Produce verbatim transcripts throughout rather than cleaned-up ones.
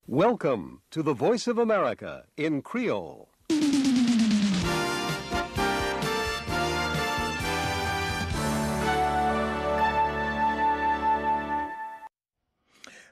Welcome to the Voice of America in Creole.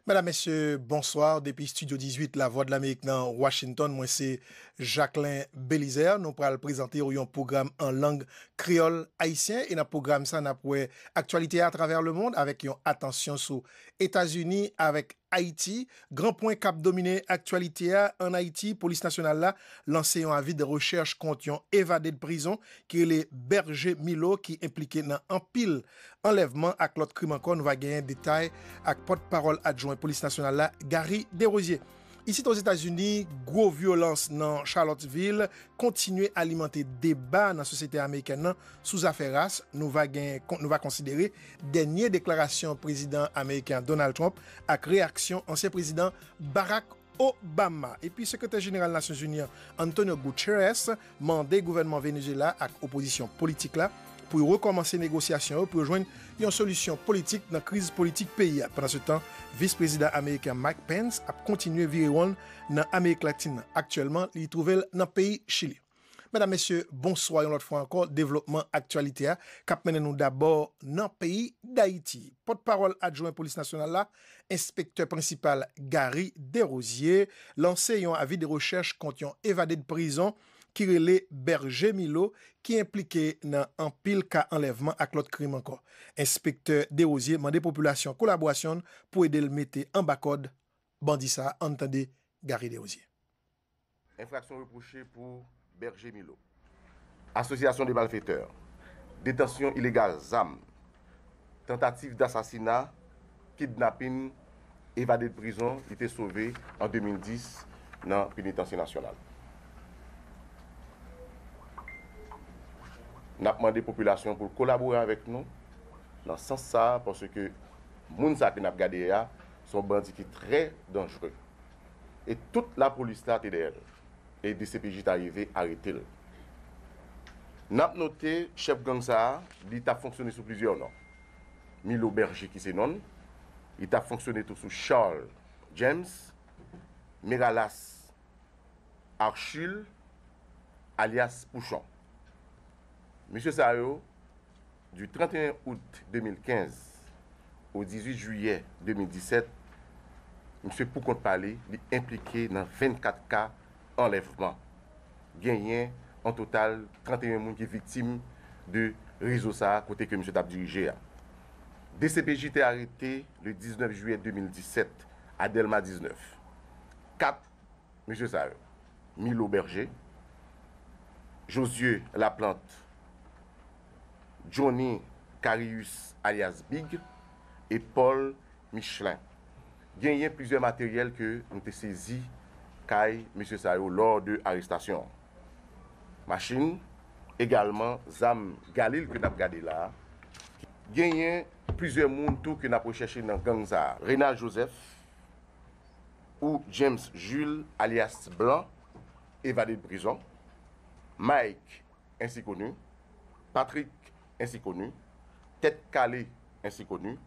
Medam, mesye, bonswa. Depi Estidyo dizuit Lavwadlamerik nan Washington, mwen se Jacquelin Belizaire. Nou pral prezante w yon pwogram an lang kreyòl ayisyen. E nan pwogram sa, n ap wè aktyalite a atravè lemond avèk yon atansyon sou Etazini avèk Ayiti. Gran pwen k ap domine aktyalite a ann Ayiti, Polis Nasyonal la lanse yon avi de rechèch kont yon evade de prizon ki rele Berger Milo, ki enplike nan anpil anlèvman ak lòt krim ankò. Nou va genyen detay ak pòtpawòl adjwen Polis Nasyonal la, Garry Desrosiers. Isit Ozetazini, gwo vyolans nan Charlottesville kontinye alimante deba nan sosyete amerikèn nan sou zafè ras. Nou va gen, nou va konsidere dènye deklarasyon prezidan ameriken Donald Trump ak reyaksyon ansyen prezidan Barack Obama. Epi Sekretè Jeneral Nasyonzini an, Antonio Guterres, mande gouvènman Venezuela ak opozisyon politik la pou yo rekòmanse negosyasyon yo pou yo jwenn yon solisyon politik nan kriz politik peyi a. Pandansetan, vis prezidan ameriken Mike Pence ap kontinye vire wonn nan Amerik Latin nan. Aktyèlman, li twouve l nan peyi Chili. Medam, mesye, bonswa yon lòt fwa ankò. Devlopman aktyalite a k ap mennen nou dabò nan peyi Dayiti. Pòtpawòl adjwen Polis Nasyonal la, Enspektè Prensipal Garry Desrosiers, lanse yon avi de rechèch kont yon evade de prizon ki rele Berger Milo, ki enplike nan anpil ka anlèvman ak lòt krim ankò. Enspektè Desrosiers mande popilasyon an kolaborasyon n pou ede l mete anba kòd bandi sa a. Ann tande Garry Desrosiers. Enfraksyon repwoche pou Berger Milo: asosyasyon de malfetè, detansyon ilegal zam, tantativ dasasina, kidnapin, evade de prizon, li te sove an de mil dis nan Penitansye Nasyonal. N ap mande popilasyon pou l kolabore avèk nou nan sans sa a, paske moun sa a ke n ap gade a, se yon bandi ki trè danjre. E tout lapolis la te dèyè l. E DCPJ ta rive arete l. N ap note, chèf gang sa a, li t ap fonksyone sou plizyè non. Milo Berger ki se non l, li t ap fonksyone tou sou Charles James, Meralas Archul, alyas Pouchon. Mesye sa yo, du trente et un août deux mille quinze au dix-huit juillet deux mille dix-sept, misye pou kont pa li, li enplike nan vennkat ka anlèvman. Genyen an total trant e yon moun ki viktim de rezo sa a kote ke misye t ap dirije a. DCPJ te arete le diznèf jiyè de mil disèt a Dèlma diznèf, kat mesye sa yo: Milo Berger, Josué Laplante, Johnny Carius alyas Big e Paul Michelin. Genyen plizyè materyèl ke nou te sezi kay mesye sa yo lò de arestasyon an. Machin, egalman zam Galil ke n ap gade la a. Genyen plizyè moun tou ke n ap rechèche nan gang sa a: Renald Joseph ou James Jules alyas Blan, evade de prizon, Mike ensi koni, Patrick ensi koni, Tèt Kale ensi koni,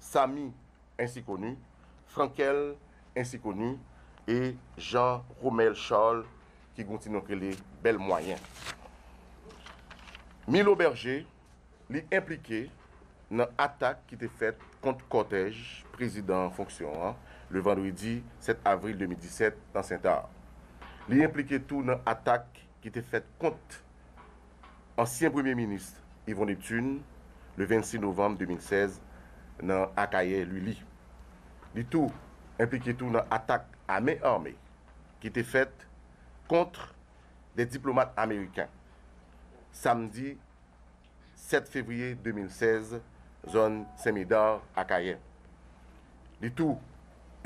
Samy ensi koni, Frankel ensi koni e Jean Romel Charles ki gen yon ti non k rele Bèl Mwayen. Milo Berger, li enplike nan atak ki te fèt kont kòtèj prezidan an fonksyon an le vandredi sèt avril de mil disèt nan Sentà. Li enplike tou nan atak ki te fèt kont ansyen premye minis Yvon Neptune le vennsis novanm de mil sèz nan Akayè, Lili. Li tou enplike tou nan atak a men ame ki te fèt kont de diplomat ameriken samdi sèt fevriye de mil sèz, zòn Sen Medard, Akayè. Li tou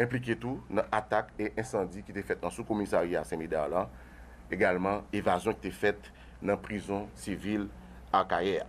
enplike tou nan atak e ensandi ki te fèt nan sou komisarya Sen Medard lan, egalman evazyon ki te fèt nan prizon sivil Akayè a.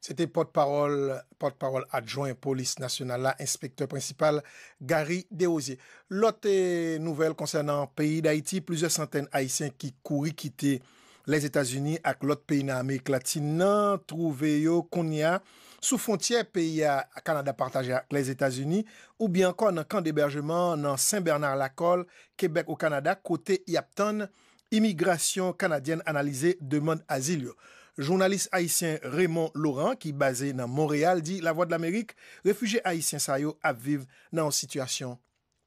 Se te pòtpawòl pòtpawòl adjwen polis nasyonal la, enspektè prensipal Garry Desrosiers. Lòt eh, nouvèl konsènan peyi Dayiti, plizyè santèn Ayisyen ki kouri kite Lèzetazini ak lòt peyi nan Amerik Latin nan twouve yo kounye a sou fwontyè peyi a Kanada pataje ak Lèzetazini, oubyen ankò nan kan debèjman nan Sen Bèna Lakòl, Kebèk, o Kanada, kote y ap tann imigrasyon kanadyèn analize demann azil yo. Jounalis ayisyen Raymond Laurent, ki baze nan Monreyal, di Lavwadlamerik refijye ayisyen sa yo ap viv nan yon sitiyasyon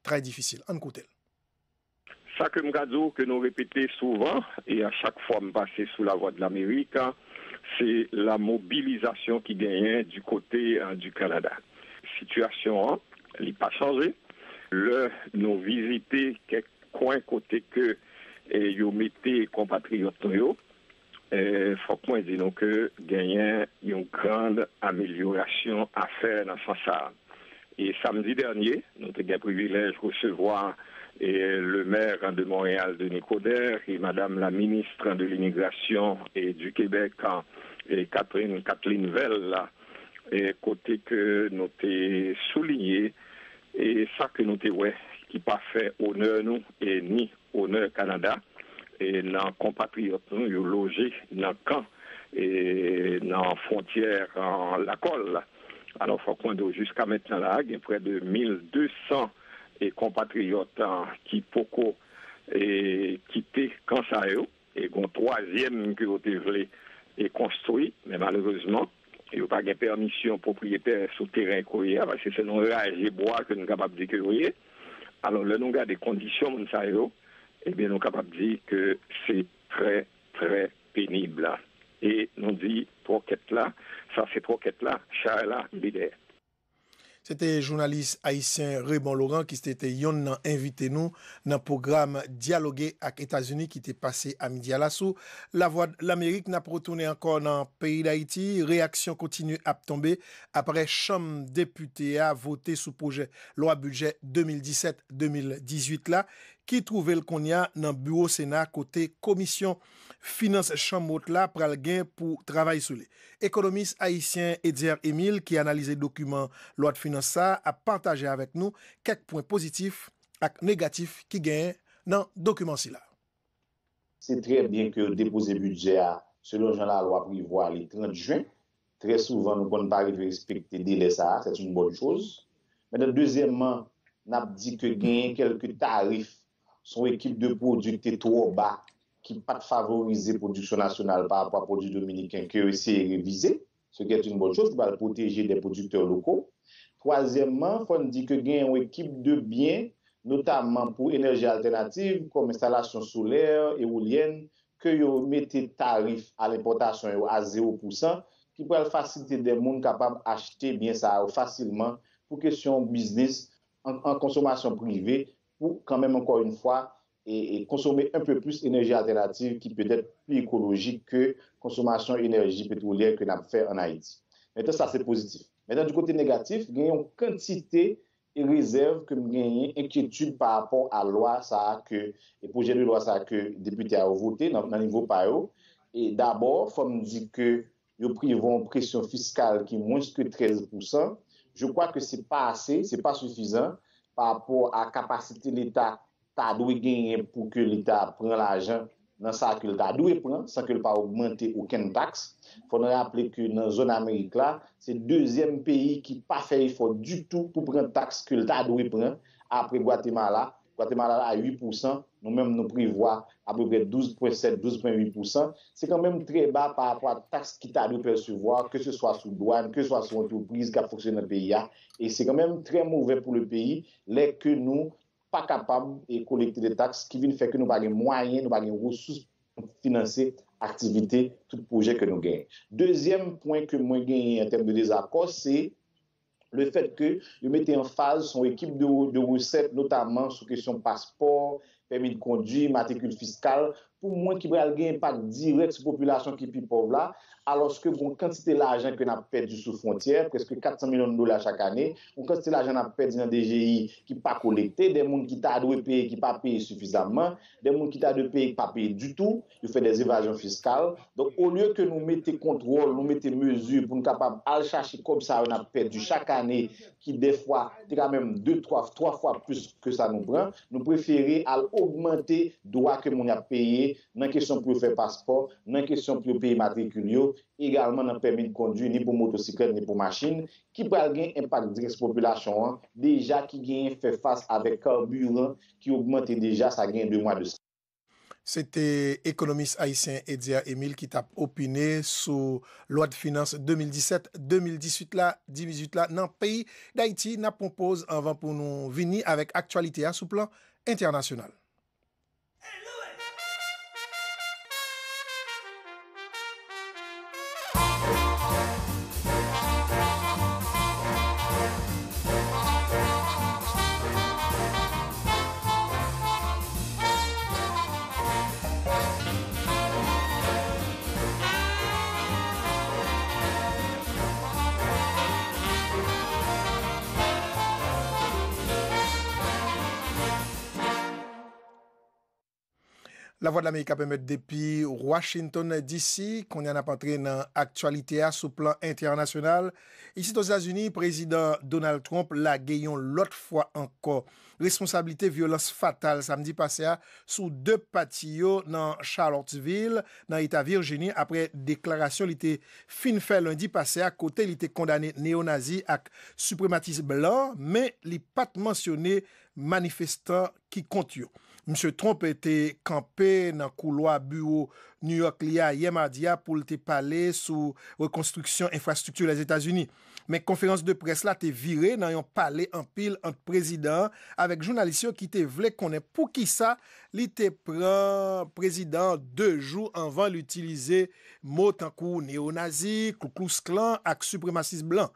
trè difisil. Ann koute l. Sa ke m ka di w ke nou repete souvan, e a chak fwa m pase sou Lavwadlamerik, se la mobilizasyon ki genyen di kote di Kanada. Sitiyasyon an, li pa chanje. Lè nou vizite kèk kwen kote ke yo mete konpatriyòt nou yo, fòk mwen di nou ke genyen yon gran amelyorasyon a fè nan sans sa a. E samdi dènye, nou te gen privilèj resevwa le maire de Montréal, Denis Coderre, et Madame la ministre de l'Immigration et du Québec, Catherine, Kathleen Vell, kote ke nou te souliye e sa ke nou te wè ki pa fè onè nou e ni onè Kanada e nan konpatriyòt nou yo loje nan kan e nan fwontyè lakòl. Alò, fòk mwen di w, jiska mentnan la, gen prè de mil de san e konpatriyòt ki poko e kite kan sa yo. E gon twazyèm ke yo te vle e konstwi, men malerezman, yo pa gen pèmisyon pwopriyetè sou teren ke yo ye a, paske se nan raje bwa ke nou kapab di ke yo ye. Alò, lè nou gade kondisyon moun sa yo, ebyen, nou kapab di ke se trè, trè penib. E nou di twòkèt la, sa se twòkèt la, chay la, li dèyè. Se te jounalis ayisyen Raymond Laurent ki se te yonn nan envite nou nan pwogram Dyaloge ak Etazini ki te pase a midi a la sou Lavwadlamerik. N ap retounen ankò nan peyi Dayiti. Reyaksyon kontinye ap tonbe apre Chanm Depite a vote sou pwojè lwa bidjè de mil disèt de mil dizuit la ki twouve l kounye a nan biwo Sena kote komisyon finans chanm wot la pral gen pou travay sou li. Ekonomis ayisyen Etzer Emile, ki analize dokiman lwa de finans sa a, ap pataje avèk nou kèk pwen pozitif ak negatif ki genyen nan dokiman sila. Se trè byen ke yo depoze bidjè a selon jan lalwa prevwa li trant jen. Trè souvan, nou konn pa rive respekte delè sa a, c'est une bonne chose. Mentnan, dezyèmman, n ap di ke genyen kèlke tarif, se yon ekip de pwodui ki te twò ba, ki pa t favorize pwodiksyon nasyonal pa rapò a pwodui dominiken ke yo eseye revize, ce qui est une bonne chose, ki pral pwoteje des producteurs locaux. Twazyèmman, fò n di ke gen yon ekip de byen, notamman pou enèji altènativ, kòm enstalasyon solè, ewolyèn, ke yo mete tarif a lenpòtasyon yo a zewo pousan, ki pral fasilite de moun kapab achte byen sa yo fasilman pou kesyon biznis an, an konsomasyon prive, pou kanmenm, ankò yon fwa, e, e konsome un peu plus enèji altènativ ki petèt pli ekolojik ke konsomasyon enèji petwolyè ke n ap fè an Ayiti. Mentnan, sa se pozitif. Mentnan, di kote negatif, gen yon kantite e rezèv ke m genyen, enkyetid pa rapò a lwa sa a ke, e pwojè de lwa sa a ke depite a yo vote nan, nan nivo pa yo. E dabò, fò m di ke yo prevwa yon presyon fiskal ki mwens ke trèz pousan. Je crois que c'est pas assez, c'est pas suffisant pa rapò a kapasite Leta ta dwe genyen pou ke Leta pran lajan nan sa ke l ta dwe pran san ke l pa ogmante okenn taks. Fò n raple ke nan zòn Amerik la, se dezyèm peyi ki pa fè efò ditou pou pran taks ke l ta dwe pran apre Gwatemala. Gwatemala a uit pousan, nou menm nou prevwa apeprè douz pwen sèt, douz pwen uit pousan. Se kanmenm trè ba pa rapò a taks ki ta dwe pèsevwa, ke se swa sou dwàn, ke se swa sou antrepriz k ap fonksyone nan peyi a. E se kanmenm trè movè pou le peyi lè ke nou pa kapab e kolekte de taks ki vin fè ke nou pa gen mwayen, nou pa gen resous pou finanse aktivite, tout pwojè ke nou genyen. Dezyèm pwen ke mwen genyen an tèm de dezakò, se le fèt ke yo mete anfaz sou yon ekip de, de resèt, notaman sou kesyon paspò, pèmi de kondwi, matrikil fiskal, pou mwen ki pral gen enpak dirèk sou popilasyon ki pi pòv la, alòske gon kantite lajan ke n ap pèdi sou fwontyè, prèske kat san milyon dola chak ane, gon kantite lajan n ap pèdi nan D G I ki pa kolekte, de moun ki ta dwe peye ki pa peye sifizamman, de moun ki ta dwe peye ki pa peye ditou, yo fè de evazyon fiskal. Donk, olye ke nou mete kontwòl, nou mete mezi pou n kapab al chache kòb sa yo n ap pèdi chak ane, ki dèfwa te ka menm de, twa, twa fwa plis ke sa nou pran, nou prefere al ogmante dwa ke moun ap peye nan kesyon pou yo fè paspò, nan kesyon pou yo peye matrikil yo, egalman nan pèmi de kondwi ni pou motosiklèt ni pou machin, ki pral gen enpak dirèk sou popilasyon an, deja ki genyen fè fas avèk kabiran ki ogmante deja, sa gen de mwa de sa. Se te ekonomis ayisyen Edzer Emile ki t ap opine sou lwa de finans de mil disèt, de mil dizuit la, dizuit la nan peyi Dayiti. N ap pran poz anvan pou nou vini avèk aktyalite a sou plan entènasyonal. Lavwadlamerik ap emèt depi Washington D C. Kounye a n ap antre nan aktyalite a sou plan entènasyonal. Isit Ozetazini, Prezidan Donald Trump lage yon lòt fwa ankò responsablite vyolans fatal samdi pase a sou de pati yo nan Charlottesville, nan eta Virjini, apre deklarasyon li te fin fè lendi pase a, kote li te kondane neyonazi ak siprematis blan, men li pa t mansyone manifestan ki kont yo. Misye Trump te kanpe nan koulwa biwo New York li a yè madi a pou l te pale sou rekonstriksyon enfrastrikti Lèzetazini. Men konferans de près la te vire nan yon pale anpil ant prezidan an avèk jounalis yo ki te vle konnen poukisa li te pran prezidan an de jou anvan l itilize mo tankou neyonazi, Ku Klux Klan ak sipremasis blan.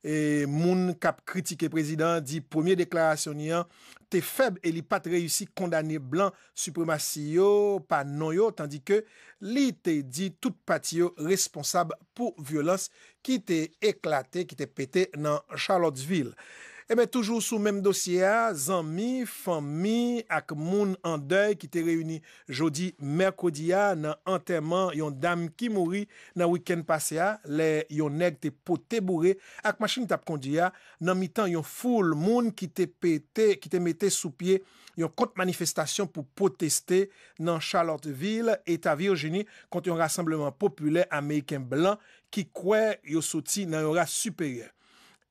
E moun k ap kritike prezidan an di premye deklarasyon li an te fèb e li pa t reyisi kondane blan sipremasi yo pa non yo, tandike li te di tout pati yo responsab pou vyolans ki te eklate, ki te pete nan Charlottesville. Ebyen, toujou sou menm dosye a, zanmi, fanmi ak moun an dèy ki te reyini jodi mèkredi a nan antèman yon dam ki mouri nan wikenn pase a, lè yon nèg te pote boure ak machin li t ap kondui a nan mitan yon foul moun ki te pete, ki te mete sou pye yon kont manifestasyon pou pwoteste nan Charlottesville, eta Virjini, kont yon rasanbleman popilè Ameriken blan ki kwè yo soti nan yon ras siperyè.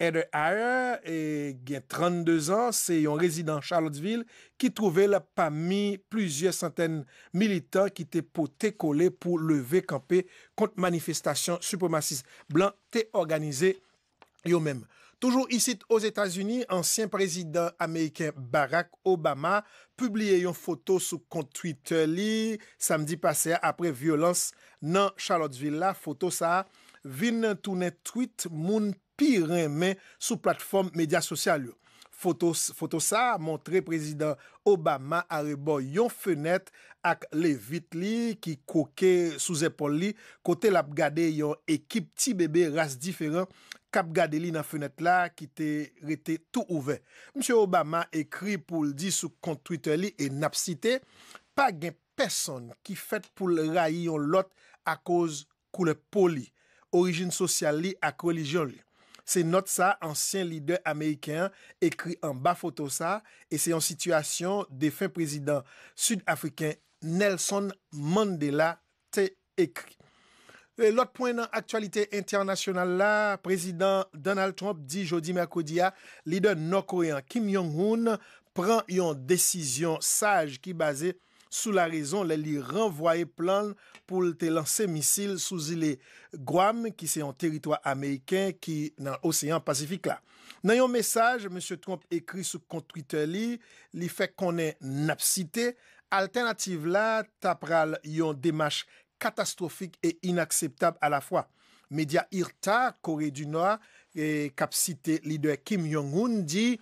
Heather Heyer, e, gen trannde zan, se yon rezidan Charlottesville ki twouve l pami plizyè santèn militan ki te pote kole pou leve kanpe kont manifestasyon sipremasis blan te òganize yo menm. Toujou isit Ozetazini, ansyen prezidan ameriken Barack Obama pibliye yon foto sou kont Twitter li samdi pase a apre vyolans nan Charlottesville la. Foto sa a vin tounen tweet moun pi renmen sou platfòm medya sosyal yo. Foto, foto sa a montre Prezidan Obama arebò yon fenèt ak levit li ki kwoke sou zèpòl li, kote l ap gade yon ekip ti bebe ras diferan k ap gade li nan fenèt la ki te rete tou ouvè. Misye Obama ekri pou l di sou kont Twitter li, e n ap site, pa gen pèsonn ki fèt pou l rayi yon lòt akoz koulè po li, orijin sosyal li ak relijyon li. Se nòt sa a ansyen lidè ameriken an ekri anba foto sa a, e se yon sitiyasyon defen prezidan sid-afriken Nelson Mandela te ekri. E lòt pwen nan aktyalite entènasyonal la, Prezidan Donald Trump di jodi mèkredi a, lidè nò-koreyan Kim Jong-un pran yon desizyon saj ki baze sou larezon lè li ranvwaye plan l pou l te lanse misil sou zile Guam, ki se yon teritwa ameriken ki nan Oseyan Pasifik la. Nan yon mesaj, Mesye Trump ekri sou kont Twitter li, li fè konnen, n ap site, altènativ la ta pral yon demach katastwofik e inakseptab alafwa. Medya IRTA, Kore di Nò, e, k ap site lidè Kim Jong-un, di,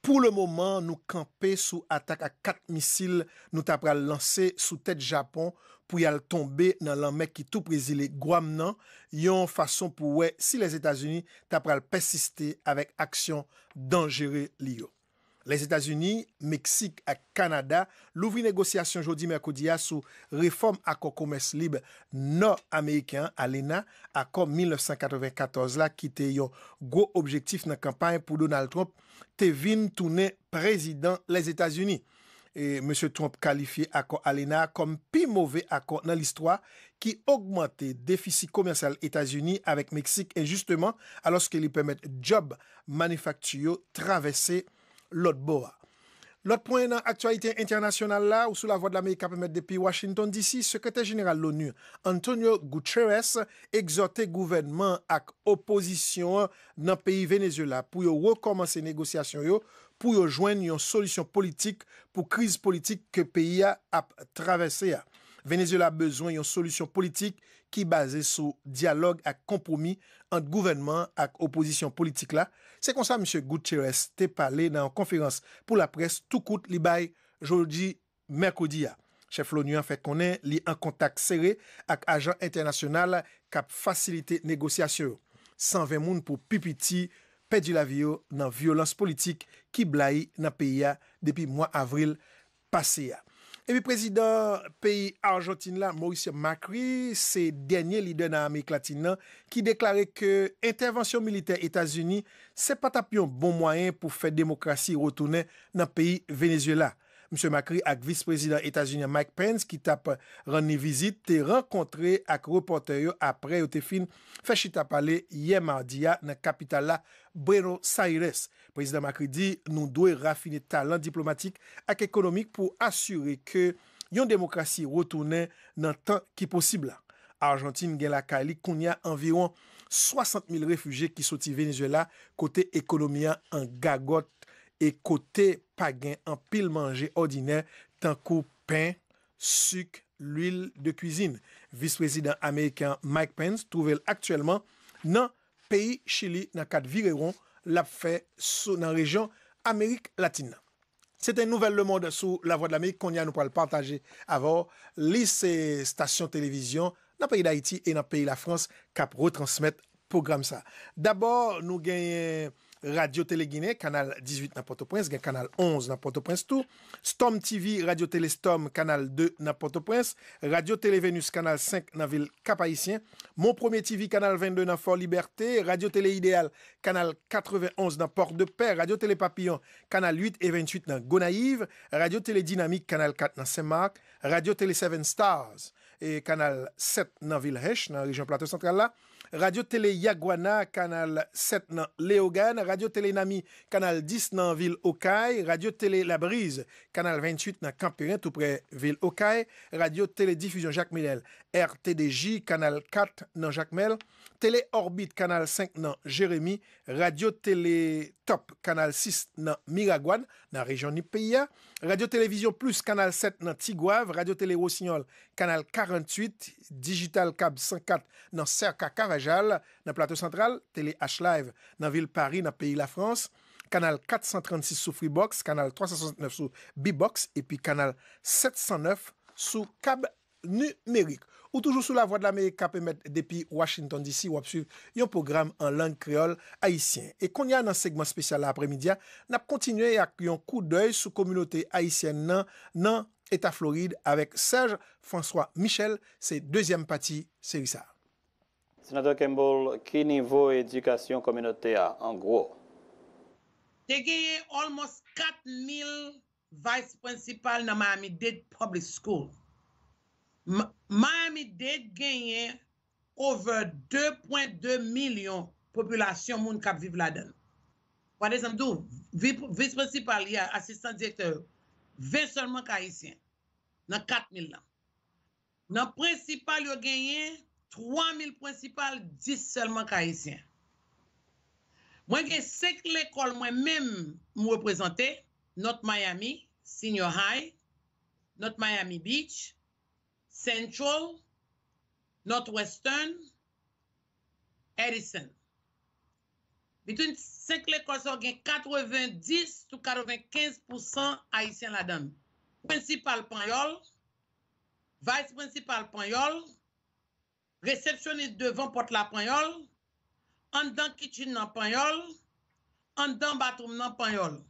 pou le moman, nou kanpe sou atak ak kat misil nou ta pral lanse sou tèt Japon pou y al tonbe nan lanmè ki tou pre zile Guam nan, yon fason pou wè si Lèzetazini ta pral pèsiste avèk aksyon danjere li yo. Lèzetazini, Meksik ak Kanada louvri negosyasyon jodi mèkredi a sou refòm akò komès lib nò-ameriken an, ALENA, akò mil nèf san katreven katòz la, ki te yon gwo objektif nan kanpay pou Donald Trump te vin tounen prezidan Lèzetazini. E Mesye Trump kalifye akò ALENA a kòm pi move akò nan listwa, ki ogmante defisi komèsyal Etazini avèk Meksik enjisteman, alòske li pèmèt djòb manifakti yo travèse lòt bò a. Lòt pwen nan aktyalite entènasyonal la, ou sou Lavwadlamerik k ap emèt depi Washington D C, Sekretè Jeneral l'ONU, Antonio Guterres, egzòte gouvènman ak opozisyon an nan peyi Venezuela pou yo rekòmanse negosyasyon yo, pou yo jwenn yon solisyon politik pou kriz politik ke peyi a ap travèse a. Venezuela bezwen yon solisyon politik ki baze sou dyalòg ak konpwomi ant gouvènman ak opozisyon politik la. Se konsa Mesye Guterres te pale nan yon konferans pou laprès tou kout li bay jodi mèkredi a. Chèf l'ONU an fè konnen li an kontak sere ak ajan entènasyonal k ap fasilite negosyasyon yo. San ven moun pou pi piti pèdi lavi yo nan vyolans politik ki blayi nan peyi a depi mwa avril pase a. Epi prezidan peyi Ajantin la, Mauricio Macri, se dènye lidè nan Amerik Latin nan ki deklare ke entèvansyon militè Etazini se pa t ap yon bon mwayen pou fè demokrasi retounen nan peyi Venezuela. Misye Macri ak vis prezidan Etazini an Mike Pence, ki t ap rann li vizit, te rankontre ak repòtè yo apre yo te fin fè chita pale yè madi a nan kapital la, Buenos Aires. Prezidan Macri di, nou dwe rafine talan diplomatik ak ekonomik pou asire ke yon demokrasi retounen nan tan ki posib la. Ajantin gen lakay li kounye a anviwon swasant mil refijye ki soti Venezuela, kote ekonomi a an gagòt e kote pa gen anpil manje òdinè tankou pen, sik, lwil de kwizin. Vis prezidan ameriken an Mike Pence twouve l aktyèlman nan peyi Chili nan kad virewon l ap fè sou nan rejyon Amerik Latin nan. Se te nouvèl lemonn sou Lavwadlamerik. Kounye a nou pral pataje avè w. Li se estasyon televizyon nan peyi Dayiti e nan peyi Lafrans k ap retransmèt pwogram sa. Dabò, nou genyen Radyo Tele Ginen, kanal dizuit nan Pòtoprens, gen kanal onz nan Pòtoprens tou. Storm T V, Radyo Tele Storm, kanal de nan Pòtoprens. Radyo Tele Venus, kanal senk nan vil Kap Ayisyen. Mon Premye T V, kanal vennde nan Fò Libète. Radyo Tele Ideyal, kanal katrevenonz nan Pòdepè. Radyo Tele Papiyon, kanal uit e venntuit nan Gonayiv. Radyo Tele Dinamik, kanal kat nan Senmak. Radyo Tele Seven Stars, e kanal sèt nan vil Hench, nan rejyon Plato Santral la. Radyo Tele Yaguana, kanal sèt nan Leyogàn. Radyo Tele Nami, kanal dis nan vil Okay. Radyo Tele Labriz, kanal venntuit nan Kanperen, tou prè vil Okay. Radyo Tele Difizyon Jak Milèl, R T D J, kanal kat nan Jakmèl. Tele Òbit, kanal senk nan Jeremi. Radyo Tele Top, kanal sis nan Miragwàn, nan rejyon Nip peyi a. Radyo Televizyon Plis, kanal sèt nan Tigwav. Radyo Tele Wosinyòl, kanal karanntuit, Dijital Kab san kat nan Sèka Kavajal, nan Plato Santral, Tele H Live nan vil Pari, nan peyi Lafrans, kanal kat san trannsis sou Freebox, kanal twa san swasannnèf sou Bbox, epi kanal sèt san nèf sou kab nimerik. Ou toujou sou Lavwadlamerik k ap emèt depi Washington D C, w ap swiv yon pwogram an lang kreyòl ayisyen. E kounye a, nan segman espesyal la aprèmidi a, n ap kontinye ak yon koudèy sou kominote ayisyèn nan, nan Eta Florid avèk Serge François Michel, se dezyèm pati seri sa a. Senatè Kimball, ki nivo edikasyon kominote a, an gwo? Te genyen almost kat mil vice principal nan Miami-Dade Public School. M- Miami-Dade genyen over de pwen de milyon popilasyon moun k ap viv ladan l. Fwa de zanm tou, vi- vis prensipal, ya, asistan direktè yo, ven sèlman k ayisyen nan kat mil lan. Nan prensipal, yo genyen twa mil prensipal, dis sèlman k ayisyen. Mwen gen senk lekòl mwen menm m reprezante: North Miami Senior High, North Miami Beach, Central, Northwestern, Edison. Between senk lekòl sa yo, gen katrevendis to katrevenkenz pousan ayisyen ladan l. Prensipal panyòl, vice prensipal panyòl, resepsyonis devan pòt la panyòl, anndan kitchen nan panyòl, anndan bathroom nan panyòl.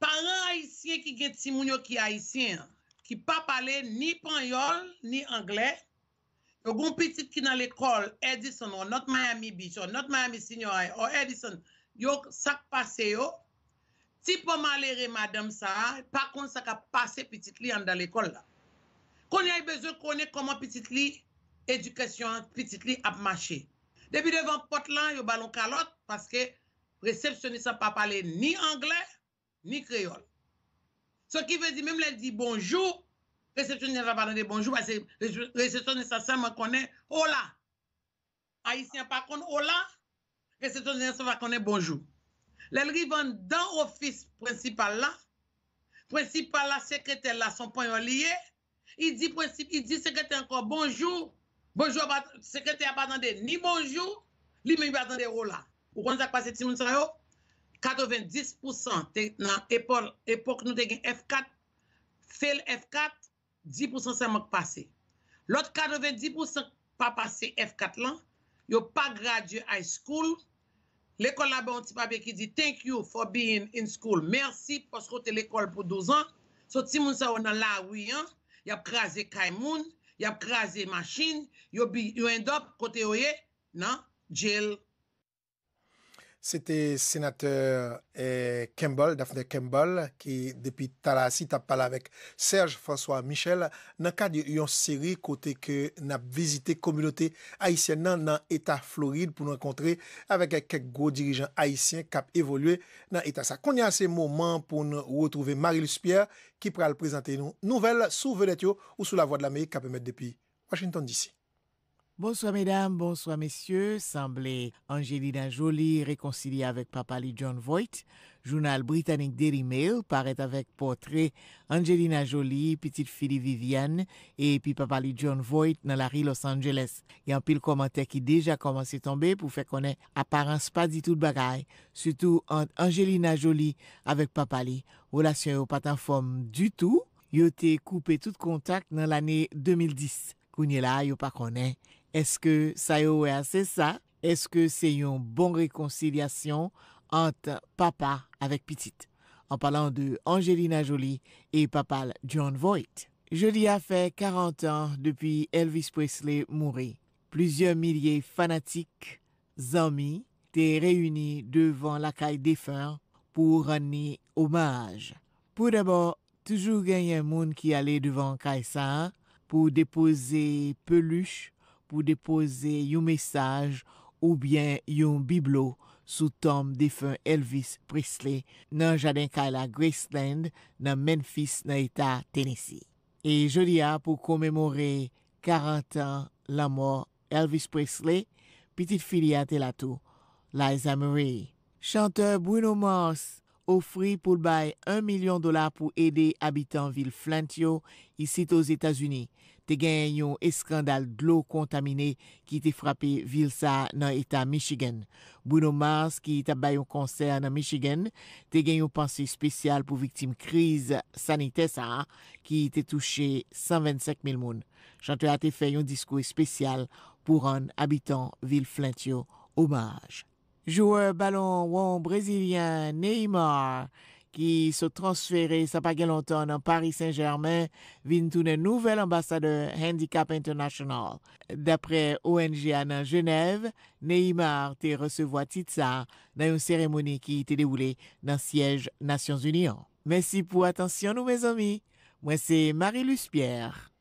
Paran ayisyen ki gen timoun yo ki ayisyen an, ki pa pale ni panyòl ni anglè, yo gen yon pitit ki nan lekòl Edison or North Miami Beach or North Miami Senior High or Edison, yo, sa k pase yo, Ti pò malere madanm sa a pa konn sa k ap pase pitit li anndan lekòl la. Kounye a, li bezwen konnen kòman pitit li, edikasyon an pitit li ap mache. Depi devan pòt lan, yo ba l yon kalòt paske resepsyonis lan pa pale ni anglè, ni kreyòl. Sa ki vle di, menm lè l di bonjou, resepsyonis lan pa tande bonjou, paske resepsyonis lan sèlman konnen hola. Ayisyen an pa konn hola, resepsyonis lan pa konnen bonjou. Lè l rive anndan ofis prensipal la, prensipal la, sekretè la, se yon panyòl li ye, li di prensip, li di sekretè ankò bonjou, bonjou a pa, sekretè a pa tande ni bonjou, li menm li pa tande hola. Ou konn sa k pase timoun sa yo? Katrevenndis pousan te nan epòl, epòk nou te gen F kat, fail F kat, dis pousan sèlman k pase. Lòt katrevenndis pousan k pa pase F kat lan, yo pa gradye high school. Lekòl la ba yon ti papye ki di thank you for being in school. Mèsi paske w te lekòl pou douz an. So, timoun sa yo nan lari an, y ap kraze kay moun, y ap kraze machin, yo bi, yo end up kote yo ye, nan jail. Se te senatè eh, Campbell, Daphne Campbell, ki depi talasi t ap pale avèk Serge François Michel nan kad yon seri kote ke n ap vizite kominote ayisyèn nan nan eta Florid pou n rankontre avèk kèk gwo dirijan ayisyen k ap evolye nan eta sa. Kounye a se moman pou n retwouve Marie Luce Pierre ki pral prezante nou nouvèl sou vedèt yo ou sou Lavwadlamerik k ap emèt depi Washington D C. Bonswa medam, bonswa mesye. Sanble Angelina Jolie rekonsilye avèk papa li Jon Voight. Jounal britanik Daily Mail parèt avèk pòtre Angelina Jolie, pitit fi li Vivian, epi papa li Jon Voight nan lari Los Angeles. Gen anpil kòmantè ki deja kòmanse tonbe pou fè konnen aparans pa di tout bagay, sitou ant Angelina Jolie avèk papa li. Relasyon yo pa t anfòm ditou. Yo te koupe tout kontak nan lane de mil dis. Kounye la a, yo pa konnen èske sa yo wè a se sa, èske se yon bon rekonsilyasyon ant papa avèk pitit. An palan de Angelina Jolie e papa l Jon Voight. Jodi a fè karant an depi Elvis Presley mouri. Plizyè milye fanatik, zanmi, te reyini devan lakay defen an pou rann li omaj. Pou debò, toujou genyen moun ki ale devan kay sa a pou depoze pelich, pou depoze yon mesaj oubyen yon biblo sou tonm defen Elvis Presley nan jaden kay la Graceland nan Memphis nan eta Tennessee. E jodi a pou komemore karant an lanmò Elvis Presley, pitit fi li a te la tou, Liza Murray. Chantè Bruno Mars ofri pou l bay en milyon dola pou ede abitan vil Flint yo isit Ozetazini. Te gen yon eskandal dlo kontamine ki te frape vil sa a nan eta Michigan. Bruno Mars, ki t ap bay yon konsè nan Michigan, te gen yon panse espesyal pou viktim kriz sanitè sa a ki te touche san vennsenk mil moun. Chantè a te fè yon diskou espesyal pou rann abitan vil Flint yo omaj. Jwè balon won brezilyen Neymar, ki sot transfere sa pa gen lontan nan Paris Saint-Germain, vin tounen nouvèl anbasadè Handicap International. Daprè O N G a nan Jenèv, Neymar te resevwa tit sa a nan yon seremoni ki te dewoule nan syèj Nasyonzini an. Mèsi pou atansyon nou, mezanmi. Mwen se Marie Luce Pierre.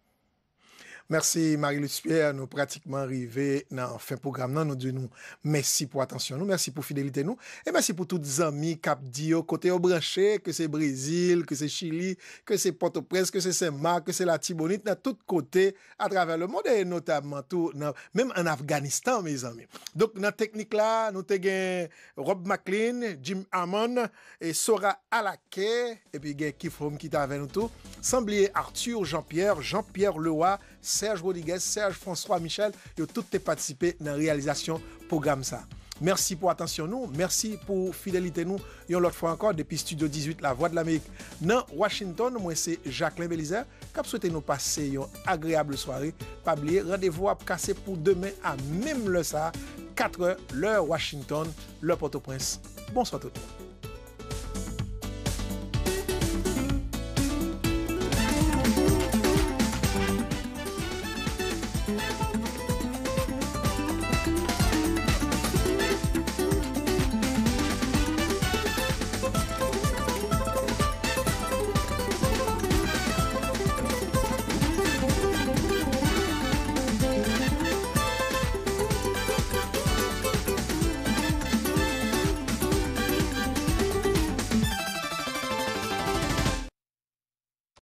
Mèsi Marie Luce Pierre, nou pratikman rive nan fen pwogram nan. Nou di nou mèsi pou atansyon nou, mèsi pou fidelite nou, e mèsi pou tout zanmi k ap di yo kote yo branche, ke se Brezil, ke se Chili, ke se Pòtoprens, ke se Senmak, ke se Latibonit, nan tout kote atravè lemonn, e notamman tou nan, menm ann Afganistan, mezanmi. Donk, nan teknik la, nou te gen Rob McLean, Jim Hammond, e Sora Alake, epi gen Keith Home ki t avè nou tou. San bliye Arthur Jean-Pierre, Jean-Pierre Leroy, Serge Rodriguez, Serge François Michel, yo tout te patisipe nan reyalizasyon pwogram sa. Mèsi pou atansyon nou, mèsi pou fidelite nou yon lòt fwa ankò depi estidyo dizuit Lavwadlamerik nan Washington. Mwen se Jacquelin Belizaire k ap swete nou pase yon agreyab sware. Pa bliye, randevou ap kase pou demen a menm lè sa a, katrè, lè Washington, lè Pòtoprens. Bonswa tout moun.